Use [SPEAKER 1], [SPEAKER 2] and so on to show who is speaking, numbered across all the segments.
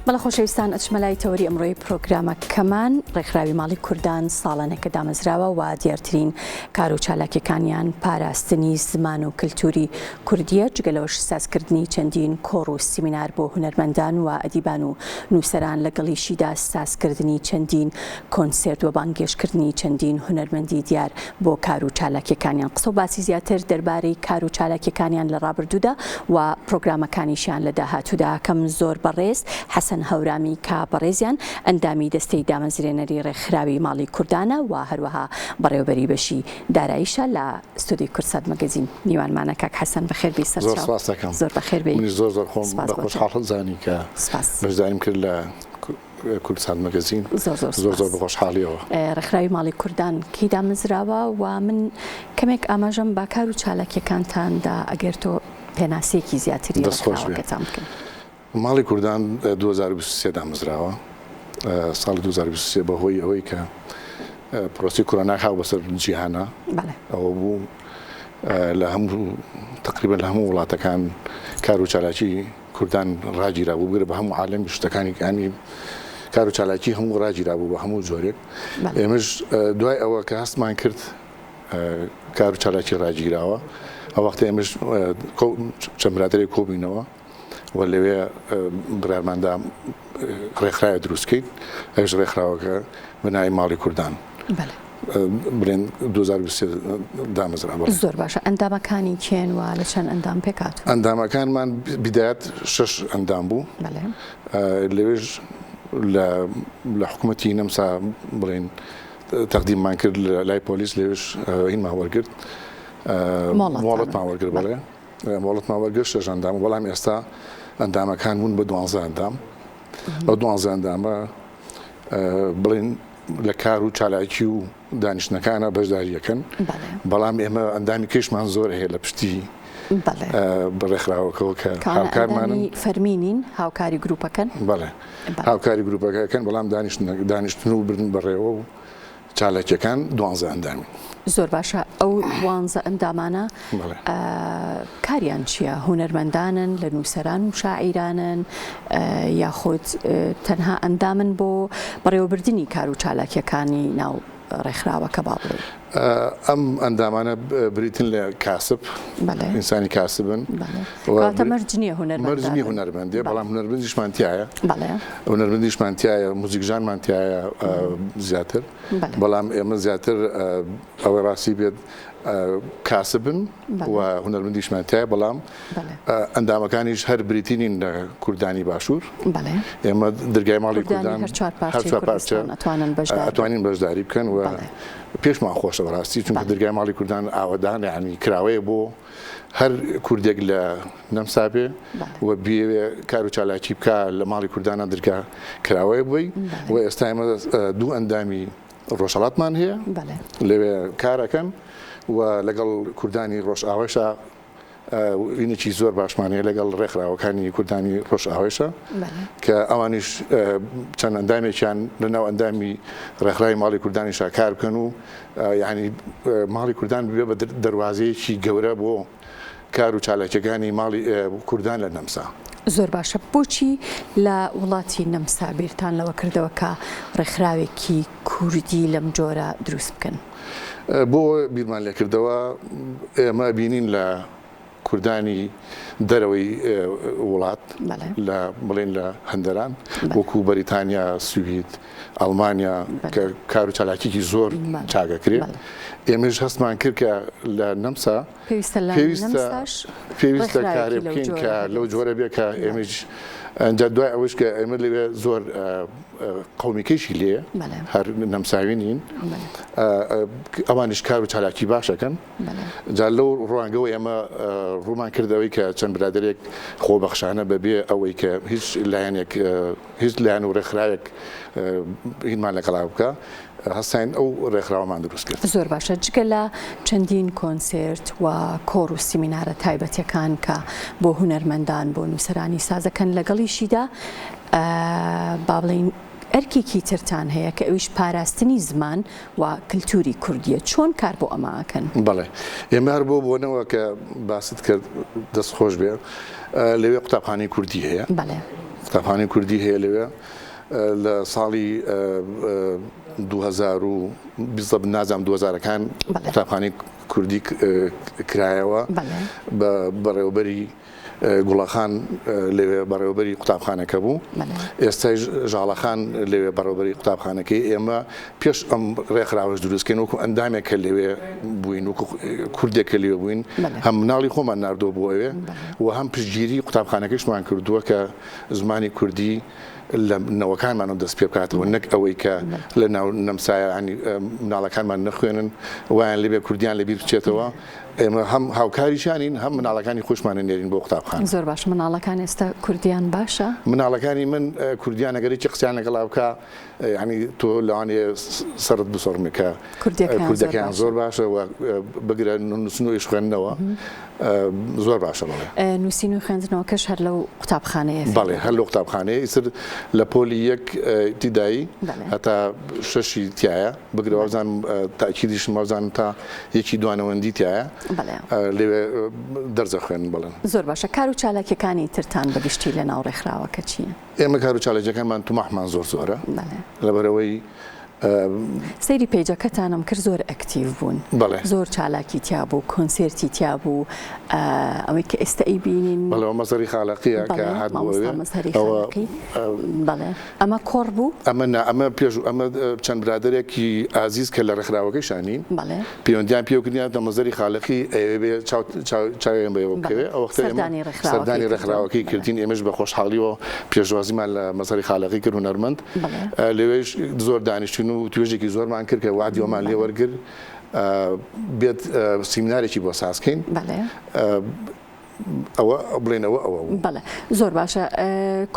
[SPEAKER 1] بەڵێ خۆشەویستان ئەچمە لای تەوەری ئەمڕۆی پرۆگرامەکەمان ڕێکخراوی ماڵی کوردان ساڵانێکە دامەزراوە و دیارترین کار و چالاکیەکانیان پاراستنی زمان و کلتوری کوردیە جگە لەوەش سازکردنی چەندین کۆڕ و سیمینار بۆ هونەرمەندان و ئەدیبان و نووسەران لەگەڵیشیدا سازکردنی چەندین کۆنسێرت و بانگێشتکردنی چەندین هونەرمەندی دیار بۆ کار و چالاکیەکانیان. قسە و باسی زیاتر دەربارەی کار و چالاکیەکانیان لە ڕابردوودا و پرۆگرامەکانیشیان لە داهاتوودا ئەکەم. زۆر بەڕێز حەسەن هەورامی کە بەڕێزیان ئەندامی دەستەی دامەزرێنەری ڕێکخراوی ماڵی کوردانە و هەروەها بەڕێوەبەری بەشی داراییشە لە ستۆدیۆی کوردسات مەگەزین میوانمانە. کاک حەسەن بەخێر بێی
[SPEAKER 2] زۆر سەرچاو. سپاست دەکەم.
[SPEAKER 1] زۆر بەخێر بێی.
[SPEAKER 2] منیش زۆر زۆر خۆم
[SPEAKER 1] سپاس
[SPEAKER 2] بە
[SPEAKER 1] بۆ تۆ.
[SPEAKER 2] خۆشحاڵ زانی کە
[SPEAKER 1] سپاس.
[SPEAKER 2] بەشداریم کرد لە کوردسات مەگەزین
[SPEAKER 1] زۆر زۆر
[SPEAKER 2] زۆر زۆر
[SPEAKER 1] سپاس.
[SPEAKER 2] بە خۆشحاڵیەوە.
[SPEAKER 1] ڕێکخراوی ماڵی کوردان کەی دامەزراوە و من کەمێک ئاماژەم بە کار و چالاکیەکانتان دا ئەگەر تۆ پێناسەیەکی زیاتری
[SPEAKER 2] دەست خۆش بێ.
[SPEAKER 1] ڕێکخراوەکەتان بکەن.
[SPEAKER 2] ماڵی کوردان 2023 دامەزراوە ساڵی 2023 بە هۆی ئەوەی کە پرۆسی کۆرۆنا هاو بەسەر جیهانە
[SPEAKER 1] بەڵێ.
[SPEAKER 2] ئەوە بوو لە هەموو تقریبا لە هەموو وڵاتەکان کار و چالاکی کوردان ڕاگیرابوو بگرە بە هەموو عالەمی شتەکانی کانی کار و چالاکی هەموو ڕاگیرابوو بە هەموو جۆرێک ئێمەش دوای ئەوە کە هەستمان کرد کار و چالاکی ڕاگیراوە ئەو وەختە ئێمەش چەند برادەرێک کۆبووینەوە و لەوێ بڕیارماندا ڕێکخراوێک دروستکەین ئەویش ڕێکخراوەکە بە ناوی ماڵی کوردان. بڵێن 2023 دامەزرا.
[SPEAKER 1] زۆر باشە ئەندامەکانی کێن و لە چەند ئەندام پێکهاتوون؟
[SPEAKER 2] ئەندامەکانمان بیدایەت شەش ئەندام بوو لەوێش لە حکوومەتی نەمسا بڵێن تەقدیممان کرد لە لای پۆلیس لەوێش هینمان وەرگرت مۆڵەتمان وەرگرت بەڵێ مۆڵەتمان وەرگرت شەش ئەندام بەڵام ئێستا ئەندامەکان بوون بە دوانزە ئەندام ئەو دوانزە ئەندامە بڵێن لە کار و چالاکی و دانیشتنەکانە بەشداریەکەن بەڵام ئێمە ئەندامی کەشمان زۆر هەیە لە پشتی ڕێکخراوەکەەوە کە هاوکارمانن
[SPEAKER 1] فەرمی نین هاوکاری گروپەکەن
[SPEAKER 2] بەڵێ هاوکاری گروپەکەکەن بەڵام دانیشتن و بردن بەڕێوە و چالاکیەکان دوانزە ئەندامین.
[SPEAKER 1] زۆر باشە ئەو دوانزە ئەندامانە کاریان چییە؟ هونەرمەندانن، لە نووسەران و شاعیرانن یاخود تەنها ئەندامن بۆ بەڕێوەبردنی کار و چالاکیەکانی ناو ڕێکخراوەکە با بڵێین؟
[SPEAKER 2] ئەم ئەندامانە بریتین لە کاسب، ئینسانی کاسبن.
[SPEAKER 1] کەواتە مەرج نییە هونەرمەند
[SPEAKER 2] مەرج نییە هونەرمەند بێ، بەڵام هونەرمەندیشمان تیایە. هونەرمەندیشمان تیایە، موزیکژانمان تیایە زیاتر. بەڵام ئێمە زیاتر ئەوەی ڕاستی بێت کاسبن و هونەرمەندیشمان تیایە، بەڵام ئەندامەکانیش هەر بریتی نین لە کوردانی باشوور. ئێمە درگای ماڵی کوردان
[SPEAKER 1] هەر چوار پارچە
[SPEAKER 2] ئەتوانین بەشداری بکەن و پێشمان خۆشە بەڕاستی چونکە درگای ماڵی کوردان ئاوەدان یانی کراوەیە بۆ هەر کوردێک لە نەمسا بێ و بیەوێ کار و چالاکی بکا لە ماڵی کوردانە درگا کراوەیە بۆی و ئێستا ئێمە دوو ئەندامی ڕۆژهەڵاتمان هەیە لەوێ کارەکەن و لەگەڵ کوردانی ڕۆژئاوایشا وینێکی زۆر باشمان هەیە لەگەڵ ڕێکخراوەکانی کوردانی ڕۆژئاوایشە کە ئەوانیش چەند ئەندامێکیان لە ناو ئەندامی ڕێکخراوی ماڵی کوردانیشا کار بکەن و یعنی ماڵی کوردان ببێ بە دەروازەیەکی گەورە بۆ کار و چالاکیەکانی ماڵی کوردان لە نەمسا.
[SPEAKER 1] زۆر باشە بۆچی لە وڵاتی نەمسا بیرتان لەوە کردەوە کە ڕێکخراوێکی کوردی لەم جۆرە دروست بکەن؟
[SPEAKER 2] بۆ بیرمان لێکردەوە ئێمە بینین لە کوردانی دەرەوەی وڵات لە بڵێن لە هەندەران وەکو بەریتانیا، سوید، ئەڵمانیا کە کار و چالاکیکی زۆر چاکەکرێ ئێمەش هەستمان کرد کە لە نەمسا پێویستە کارێ بکەین کە لەو جۆرە بێ کە ئێمەش ئەنجا دوای ئەوەش کە ئێمە لەوێ زۆر قەومیکەیشی لێ هەر نەمساوی نین ئەوانیش کار و چالاکی باشەکەن جا لەو ڕوانگەوە ئێمە ڕوومان کردەوەی کە چەند برادێک خۆبەخشانە بەبێ ئەوەی کە هیچ لایەنێک هیچ لایەن و ڕێکخراوێک هینمان لەگەڵا بکە هەستاین ئەو ڕێکخراوەمان دروست کرد.
[SPEAKER 1] زۆر باشە جگە لە چەندین کۆنسێرت و کۆڕ و سیمینارە تایبەتەکان کە بۆ هونەرمەندان بۆ نووسەرانی سازەکەن لەگەڵیشیدا با بڵێین ئەرکێکی ترتان هەیە کە ئەویش پاراستنی زمان و کلتوری کوردیە چۆن کار بۆ ئەمە ئەکەن؟
[SPEAKER 2] بەڵێ ئێمە هەر بۆ بۆنەوە کە باست کرد دەست خۆش بێ لەوێ قوتابخانەی کوردی هەیە.
[SPEAKER 1] بەڵێ.
[SPEAKER 2] قوتابخانەی کوردی هەیە لەوێ لە ساڵی 2000 و بالضبط نازانم دووهەزارەکان قوتابخانەی کوردی کرایەوە بە بەڕێوەبەری گوڵەخان لەوێ بەڕێوەبەری قوتابخانەکە بوو ئێستای ژاڵەخان لەوێ بەڕێوەبەری قوتابخانەکەی ئێمە پێش ئەم ڕێکخراوەش دروستکەین وەکو ئەندامێک کە لەوێ بووین وەکو کوردێک کە لەوێ بووین هەم مناڵی خۆمان ناردووە بۆ ئەوێ و هەم پشتگیری قوتابخانەکەشمان کردووە کە زمانی کوردی لە نەوەکانمانەوە دەست پێ بکاتەوە نەک ئەوەی کە لە ناو نەمسایە مناڵەکانمان نەخوێنن وایان لێبێ کوردیان لەبیر بچێتەوە ئێمە هەم هاوکاریشانین هەم مناڵەکانی خۆشمان نێرین بۆ قوتابخانە.
[SPEAKER 1] زۆر باشە مناڵەکان ئێستا کوردیان باشە؟
[SPEAKER 2] مناڵەکانی من کوردیان ئەگەر یەکێ قسەیان لەگەڵا بکا یانی تۆ لەوانەیە سەرت بسوڕمێ کە کوردیەکەیان زۆر باشە و بگرە نووسن و ئیش خوێندنەوە زۆر باشە بەڵێ.
[SPEAKER 1] نووسین و خوێندنەوەکەش هەر لەو قوتابخانەیە فێر
[SPEAKER 2] بەڵێ هەر لەو قوتابخانەیە ئیتر لە پۆلی یەک ئیبتیدایی هەتا شەشی تیایە بگرە وابزانم تاکیدیشم وابزانم تا یەکی دوانەوەندی تیایە لەوێ دەرس ئەخوێنن بەڵێ.
[SPEAKER 1] زۆر باشە کار و چالاکیەکانی ترتان بەگشتی لەناو ڕێکخراوەکە چییە؟
[SPEAKER 2] ئێمە کار و چالاکیەکانمان توماحمان زۆر زۆرە لەبەرئەوەی.
[SPEAKER 1] سەیری پەیجەکەتانم کرد زۆر ئەکتیڤ بوون
[SPEAKER 2] بەڵێ.
[SPEAKER 1] زۆر چالاکی تیا بوو کۆنسێرتی تیا بوو ئەوەی کە ئێستا ئەیبینین.
[SPEAKER 2] بەڵێ ئەوە مەزهەری خالەقیە کە
[SPEAKER 1] بەڵێ
[SPEAKER 2] هات بۆ
[SPEAKER 1] مامۆستا
[SPEAKER 2] ئەوێ
[SPEAKER 1] مەزهەری
[SPEAKER 2] ئەوە
[SPEAKER 1] خالەقی بەڵێ ئەمە کۆڕ بوو؟
[SPEAKER 2] ئەمە نا ئەمە پێش ئەمە چەند برادەرێکی ئازیز کە لە ڕێکخراوەکەیشا نین
[SPEAKER 1] بەڵێ.
[SPEAKER 2] پەیوەندیان پێوە کردین وتیان مەزهەری خالەقی ئەیەوێ بێ چاو چاو چاویان بە ئێوە
[SPEAKER 1] بەڵێ
[SPEAKER 2] بکەوێ ئەو وەختە ئێمە
[SPEAKER 1] سەردانی ڕێکخراوەکەی
[SPEAKER 2] سەردانی
[SPEAKER 1] کردووە
[SPEAKER 2] ڕێکخراوەکەی
[SPEAKER 1] بەڵێ.
[SPEAKER 2] کردین ئێمەش بە خۆشحاڵیەوە پێشوازیمان لە مەزهەری خالەقی کرد هونەرمەند
[SPEAKER 1] بەڵێ.
[SPEAKER 2] لەوێش زۆر دانیشتین و وتوێژێکی زۆرمان کرد کە وەعدی ئەومان لێ
[SPEAKER 1] بەڵێ.
[SPEAKER 2] وەرگرت بێت سیمینارێکی بۆ ساز کەین.
[SPEAKER 1] بەڵێ.
[SPEAKER 2] ئەوە بڵێن ئەوە ئەوە بوو.
[SPEAKER 1] بەڵێ زۆر باشە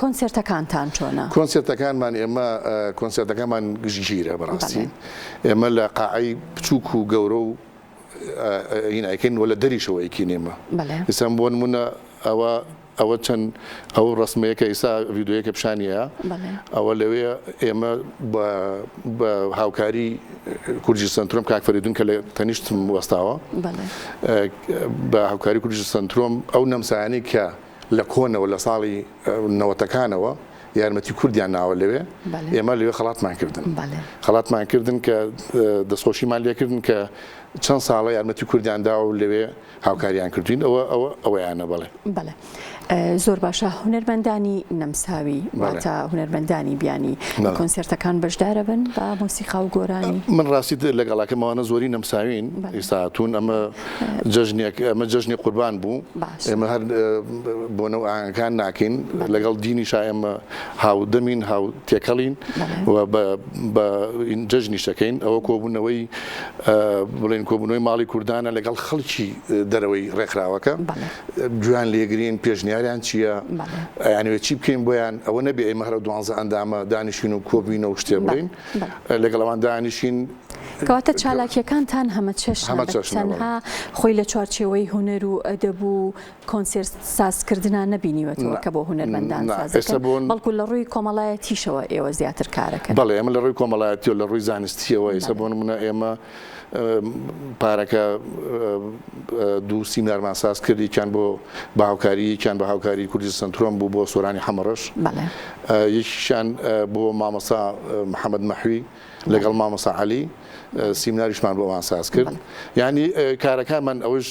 [SPEAKER 1] کۆنسێرتەکانتان چۆنە؟
[SPEAKER 2] کۆنسێرتەکانمان ئێمە کۆنسێرتەکانمان گشتگیرە بەڕاستی ئێمە لە قاعەی بچووک و گەورە و هین ئەیکەین وە لە دەریشەوە ئەیکەین ئێمە ئێستا بۆ نموونە ئەوە ئەوە چەند ئەو ڕەسمەیە کە ئیسا ڤیدیۆیەکە پیشانیە ئەوە لەوێ ئێمە بە هاوکاری کوردی سنترۆم کاک فەریدون کە لە تەنیشتم وەستاوە بە هاوکاری کوردی سنترۆم ئەو نەمسایانەی کە لە کۆنەوە لە ساڵی نەوەتەکانەوە یارمەتی کوردیان ناوە لەوێ ئێمە لەوێ خەڵاتمان کردن خەڵاتمان کردن کە دەستخۆشیمان لێکردن کە چەند ساڵە یارمەتی کوردیان داوە و لەوێ هاوکاریان کردوین ئەوە ئەوە ئەوەیانە بەڵێ.
[SPEAKER 1] بەڵێ زۆر باشە هونەرمەندانی نەمساوی واتە هونەرمەندانی بیانی لە کۆنسێرتەکان بەشدارەبن بە مۆسیقا و گۆرانی؟
[SPEAKER 2] من ڕاستی لەگەڵاکەم ئەوانە زۆری نەمساوین ئیستا هاتوون ئەمە جەژنێک ئەمە جەژنی قوربان بوو ئێمە هەر بۆنە و ئاهەنگەکان ناکەین لەگەڵ دینیشا ئێمە هاودەمین هاو تێکەڵین و بە جەژنیش دەکەین ئەوە کۆبوونەوەی بڵێن کۆبوونەوەی ماڵی کوردانە لەگەڵ خەڵکی دەرەوەی ڕێکخراوەکە گوێیان لێگرین پێشنیاریان چییە ئەیانەوێت چی بکەین بۆیان ئەوە نەبێ ئێمە هەر دوانزە ئەندامە دانیشین و کۆبینەوە شتێ بڵین لەگەڵ ئەوان دانیشین.
[SPEAKER 1] کەواتە چالاکیەکانتان هەمەچەشنە تەنها خۆی لە چوارچێوەی هونەر و ئەدەب و کۆنسێرت سازکردنا نەبینیوەتەوە کە بۆ هونەرمەندان سازدەکەن، بەڵکو لە ڕووی کۆمەڵایەتیشەوە ئێوە زیاتر کارەکەن.
[SPEAKER 2] بەڵێ ئێمە لە ڕووی کۆمەڵایەتیەوە لە ڕووی زانستیەوە ئێستا بۆ نمونە ئێمە پارەکە دوو سیمینارمان ساز کرد یەکیان بۆ بە هاوکاری یەکیان بە هاوکاری کوردی سنترۆم بوو بۆ سۆرانی حەمەڕەش یەکیشیان بۆ مامۆستا محەمەد مەحوی لەگەڵ مامۆستا عەلی سیمناریشمان بۆ ئەوان ساز کرد یعنی کارەکانمان ئەوش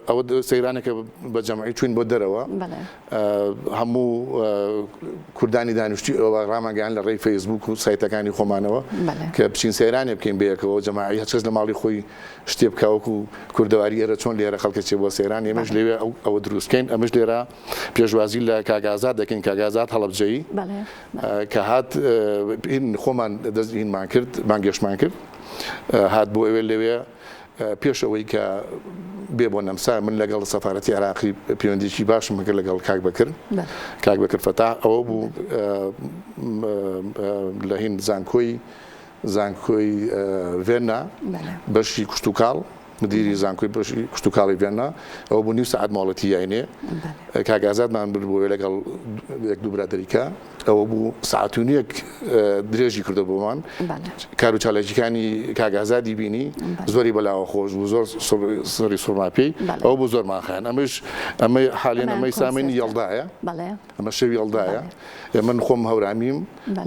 [SPEAKER 2] ئەوە سەیرانێکە بە جەمعی چوین بۆ دەرەوە هەموو کوردانی دانیشتوی ئەوە ڕامانگەیان لە ڕێی فەیسبوک و سایتەکانی خۆمانەوە کە بچین سەیرانێ بکەین بەیەکەوە جەماعی هەرکەس لە ماڵی خۆی شتێ بکا وەکو کوردەواری ئێرە چۆن لێرە خەڵکە چێ بۆ سەیران ئێمەش لەوێ ئەوە دروست بکەین ئەمەش لێرە پێشوازی لە کاک ئازاد دەکەین کاک ئازاد هەڵەبجەیی کە هات خۆمان دەست هینمان کرد بانگێشمان کرد هات بۆ ئەوێ لەوێ پێش ئەوەی کە بێ بۆ نەمسا من لەگەڵ سەفارەتی عێراقی پەیوەندیی باشم کرد لەگەڵ کاک بەکر کاک بەکر فەتاح ئەوە بوو لە هین زانکۆی زانکۆی ڤێننا بەشی کشتوکاڵ. مدیری زانکۆی بەشی کشتوکاڵی ڤێننا، ئەوە بوو نیو سەعات مۆڵەتی یاینێ. کاک ئازادمان برد بۆ وێ لەگەڵ یەک دوو برادەری کە، ئەوە بوو سەعات و نیوێک درێژی کردەوە بۆمان. کار و چالاکیەکانی کاک ئازادی بینی، زۆری بەلاوە خۆش بوو، زۆر سەری سوڕما پێی، ئەوە بوو زۆرمان خایاند. ئەمەش ئەمەی حالیەن ئەمەی سامین یەڵدایە. ئەمە شەوی یەڵدایە. من خۆم هەورامیم،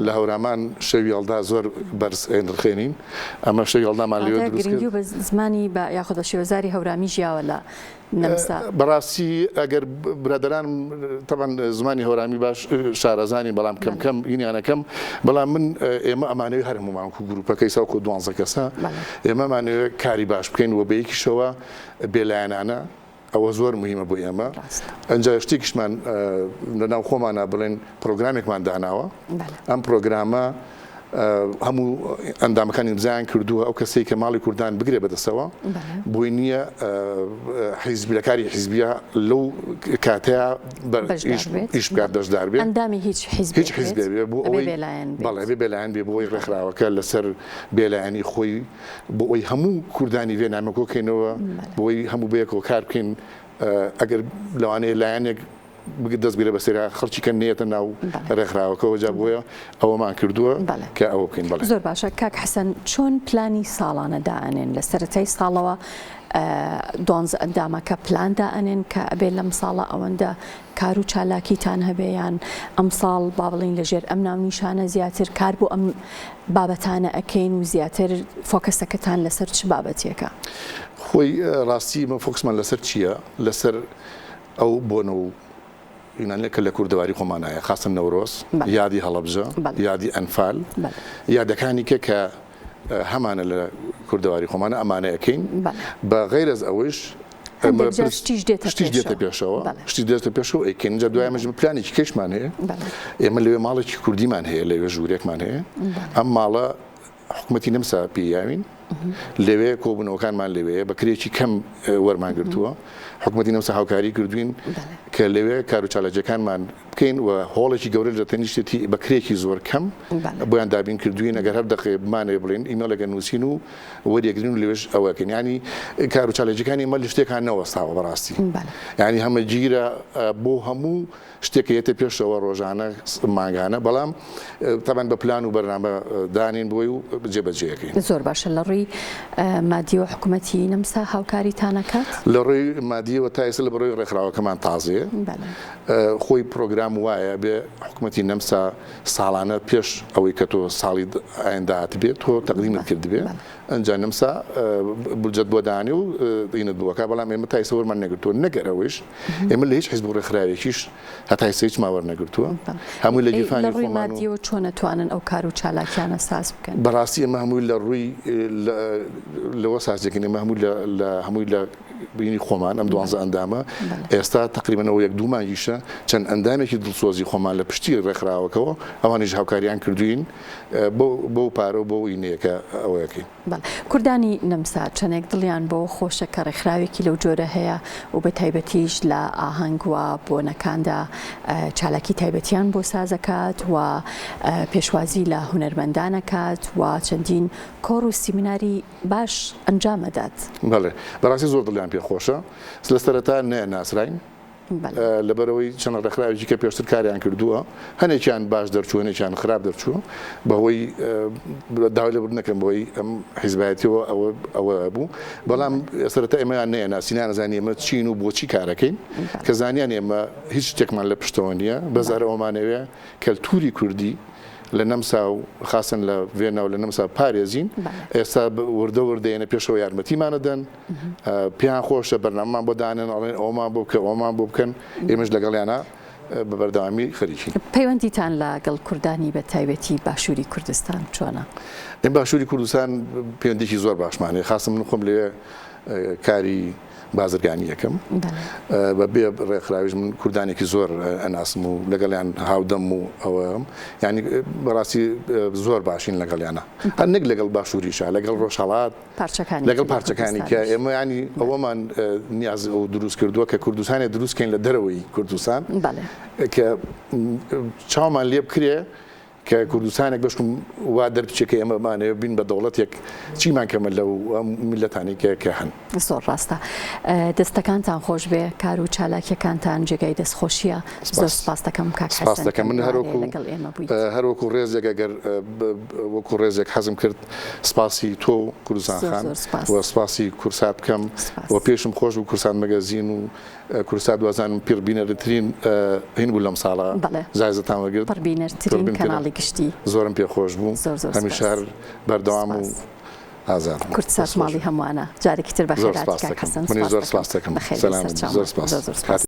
[SPEAKER 2] لە هەورامان شەوی یەڵدا زۆر بەرز ئەینرخێنین. ئەمە شەوی یەڵدامان لەوێ دروست کرد.
[SPEAKER 1] گرنگی و بە زمانی بە یاخود بە شێوەزاری هەورامی ژیاوە لە نەمسا.
[SPEAKER 2] بەڕاستی ئەگەر برادەرانم تەبعەن زمانی هەورامی باش شارەزا نین بەڵام کەم کەم هینیان ئەکەم بەڵام من ئێمە ئەمانەوێ هەر هەموومان وەکوو گرووپەکەی سا وەکوو دوانزە کەسە ئێمە ئەمانەوێ کاری باش بکەین و بە یەکیشەوە بێلایەنانە ئەوە زۆر موهیمە بۆ ئێمە. ئەنجا شتێکیشمان لە ناو خۆمانا بڵێن پرۆگرامێکمان داناوە. ئەم پرۆگرامە هەموو ئەندامەکان ئیمزایان کردووە ئەو کەسەی کە ماڵی کوردان بگرێ بەدەستەوە بۆی نییە حیزب لە کاری حیزبیە لەو کاتەیە ئیش بکات بەشدار بێت
[SPEAKER 1] ئەندامی هیچ حیزبێک
[SPEAKER 2] هیچ حیزبێ بێ بۆ ئەوەی بەڵێ بێ بێلایەن بێ بۆ ئەوەی ڕێکخراوەکە لەسەر بێلایەنی خۆی بۆ ئەوەی هەموو کوردانی ڤێنامە کۆکەینەوە بۆ ئەوەی هەموو بەیەکەوە کار بکەین ئەگەر لەوانەیە لایەنێک دەست بگرە بەسەرا خەڵکی کە نێتە ناو ڕێکخراوەکەەوە جا بۆیە ئەوەمان کردووە کە ئەوە بکەین بەڵێ.
[SPEAKER 1] زۆر باشە کاک حەسەن چۆن پلانی ساڵانە دائەنێن لە سەرەتای ساڵەوە دوانزە ئەندامەکە پلان دائەنێن کە ئەبێ لەم ساڵە ئەوەندە کار و چالاکیتان هەبێ یان ئەمساڵ با بڵێین لە ژێر ئەم ناونیشانە زیاتر کار بۆ ئەم بابەتانە ئەکەین و زیاتر فۆکەسەکەتان لەسەر چ بابەتێکە؟
[SPEAKER 2] خۆی ڕاستی ئێمە فۆکسمان لەسەر چییە؟ لەسەر ئەو بۆنە و ینانە کە لە کوردەواری خۆمان هەیە خاستن نەورۆز، یادی هەڵەبجە، یادی ئەنفال، یادەکانی کە کە هەمانە لە کوردەواری خۆمانە ئەمانە ئەکەین بە غەیرەز ئەوەیش
[SPEAKER 1] شتیش
[SPEAKER 2] دێتە پێشەوە شتی دێتە پێشەوە ئەیکەین جا دوای ئەمەش پلانێکی کەشمان هەیە ئێمە لەوێ ماڵێکی کوردیمان هەیە لەوێ ژوورێکمان هەیە ئەم ماڵە حکوومەتی نەمسا پێیاوین لەوێ کۆبوونەوەکانمان لەوێ بە کرێکی کەم وەرمان گرتووە حکوومەتی نەمسا هاوکاری کردوین کە لەوێ کار و چالاکیەکانمان بکەین و هۆڵێکی گەورە لە تەنیشتێتی بە کرێکی زۆر کەم بۆیان دابین کردوین ئەگەر هەر دەقەیە بمانەوێ بڵێن ئیمێڵێکە نووسین و وەریەگرین و لەوێش ئەوەکەین یانی کار و چالاکیەکانی ئێمە لە شتێکان نەوەستاوە بەڕاستی یانی هەمەگیرە بۆ هەموو شتێک کە یەتە پێشەوە ڕۆژانە مانگانە بەڵام تەبعەن بە پلان و بەرنامە دانین بۆی و جێبەجێیەکەین.
[SPEAKER 1] زۆر باشە لە ڕووی مادیەوە حکومەتی نەمسا هاوکاریتان ئەکات؟
[SPEAKER 2] لە ڕووی مادیەوە تا ئێستا لە بەڕووی ڕێکخراوەکەمان تازەیە خۆی پرۆگرام وایە بێ حکومەتی نەمسا ساڵانە پێش ئەوەی کە تۆ ساڵی ئایندە هاتبێ تۆ تەقدیمت کردبێ ئەنجا نەمسا بودجەت بۆ دانێ و ئینت بۆ ئەکا بەڵام ئێمە تا ئێستا وەرمان نەگرتووە نەگەر ئەوەیش ئێمە لە هیچ حیزب و ڕێکخراوێکیش هەتا ئێستا هیچمان وەرنەگرتووە هەمووی لە گیرفانی
[SPEAKER 1] لە ڕووی
[SPEAKER 2] خۆمان و
[SPEAKER 1] مادیەوە چۆن ئەتوانن ئەو کار و چالاکیانە ساز بکەن؟
[SPEAKER 2] بەڕاستی ئێمە هەمووی لە ڕووی لەوە ساز دەکەین ئێمە هەمووی لە هەمووی لە بینی خۆمان ئەم دوانزە ئەندامە ئێستا تەقریبەن ئەوە یەک دوو مانگیشە چەند ئەندامێکی دڵسۆزی خۆمان لە پشتی ڕێکخراوەکەوە ئەوانیش هاوکاریان کردوین بۆ بۆ پارە و بۆ ئینەیە کە ئەوەکەین.
[SPEAKER 1] بەڵێ. کوردانی نەمسا چەندێک دڵیان بەوە خۆشە کە ڕێکخراوێکی لەو جۆرە هەیە و بە تایبەتیش لە ئاهەنگ و بۆنەکاندا چالاکی تایبەتیان بۆ سازەکات و پێشوازی لە هونەرمەندان ئەکات و چەندین کۆڕ و سیمیناری باش ئەنجام ئەدات.
[SPEAKER 2] بەڵێ بەڕاستی زۆر دڵیان پێ خۆشە. لە سەرەتا نەیانناسراین. لەبەرئەوەی چەند ڕێکخراوێکی کە پێشتر کاریان کردووە هەنێکیان باش دەرچوو هەنێکیان خراپ دەرچوو بەهۆی داوای لێبوردن نەکەم بەهۆی ئەم حیزبایەتیەوە ئەوە ئەوە بوو بەڵام سەرەتا ئێمەیان نەیەناسی نانەزانی ئێمە چین و بۆچی کارەکەین کە زانیان ئێمە هیچ شتێکمان لە پشتەوە نییە بەس هەر ئەوەمانەوێ کەلتوری کوردی لە نەمسا و خاستن لە ڤێنا و لە نەمسا پارێزین ئێستا وردە وردە یەنە پێشەوە یارمەتیمانەدەن پێیان خۆشە بەرنامەمان بۆ دانێن ئەڵێن ئەوەمان بۆ بکە ئەوەمان بۆ بکەن ئێمەش لەگەڵیانە بە بەردەوامی خەریکین.
[SPEAKER 1] پەیوەندیتان لە گەڵ کوردانی بە تایبەتی باشووری کوردستان چۆنە؟
[SPEAKER 2] ئێمە باشووری کوردستان پەیوەندیی زۆر باشمان هەیە خاستن من خۆم لەوێ کاری بازرگانی ئەکەم بە بێ ڕێکخراویش من کوردانێکی زۆر ئەناسم و لەگەڵیان هاودەم و ئەوەم یانی بەڕاستی زۆر باشین لەگەڵیانە هەر نەک لەگەڵ باشووریشا لەگەڵ ڕۆژهەڵات
[SPEAKER 1] پارچەکانی
[SPEAKER 2] لەگەڵ پارچەکانی کە ئێمە ینی ئەوەمان نیاز ئەو دروست کردووە کە کوردستانێ دروست کەین لە دەرەوەی کوردستان کە چاومان لێ بکرێ. کە کوردستانێک بەشکم وا دەربچێ کە ئێمە بمانەوێ بین بە دەوڵەتێک چیمان کەمە لەو میللەتانەی کە کە هەن.
[SPEAKER 1] زۆر ڕاستە. دەستەکانتان خۆش بێ، کار و چالاکیەکانتان جێگای دەستخۆشیە. زۆر سپاس دەکەم کاک
[SPEAKER 2] سپاس
[SPEAKER 1] حەسەن
[SPEAKER 2] دەکەم.
[SPEAKER 1] کە
[SPEAKER 2] من هەر
[SPEAKER 1] ئێوارەیە
[SPEAKER 2] وەکوو
[SPEAKER 1] لەگەڵ ئێمە بوویت.
[SPEAKER 2] هەر وەکوو ڕێزێک ئەگەر وەکوو ڕێزێک حەزم کرد سپاسی تۆ و کوردستان
[SPEAKER 1] زۆر
[SPEAKER 2] خان
[SPEAKER 1] زۆر سپاس.
[SPEAKER 2] و سپاسی کورسات بکەم
[SPEAKER 1] سپاس.
[SPEAKER 2] و پێشم خۆش بوو کورسات مەگەزین و کوردسات وازانم پڕ بینەرترین هین بوو لەم ساڵە
[SPEAKER 1] بەڵێ
[SPEAKER 2] جایزەتان وەرگرت
[SPEAKER 1] پڕ بینەرترین کەناڵی گشتی.
[SPEAKER 2] زۆرم پێ خۆش بوو
[SPEAKER 1] زۆر زۆر
[SPEAKER 2] هەمیشە
[SPEAKER 1] سپاس.
[SPEAKER 2] هەر بەردەوام و
[SPEAKER 1] سپاس.
[SPEAKER 2] ئازاد بن
[SPEAKER 1] کوردسات
[SPEAKER 2] دەست خۆش
[SPEAKER 1] ماڵی هەمووانە. جارێکی تر
[SPEAKER 2] زۆر
[SPEAKER 1] بەخێرهاتی
[SPEAKER 2] سپاست
[SPEAKER 1] کاک
[SPEAKER 2] دەکەم
[SPEAKER 1] حەسەن
[SPEAKER 2] منیش
[SPEAKER 1] سپاس
[SPEAKER 2] زۆر
[SPEAKER 1] دەکەم
[SPEAKER 2] سپاست دەکەم
[SPEAKER 1] بەخێر بێی
[SPEAKER 2] سەلامت بی
[SPEAKER 1] سەرچاومان
[SPEAKER 2] زۆر سپاس
[SPEAKER 1] زۆر زۆر سپاس.
[SPEAKER 2] کاتی.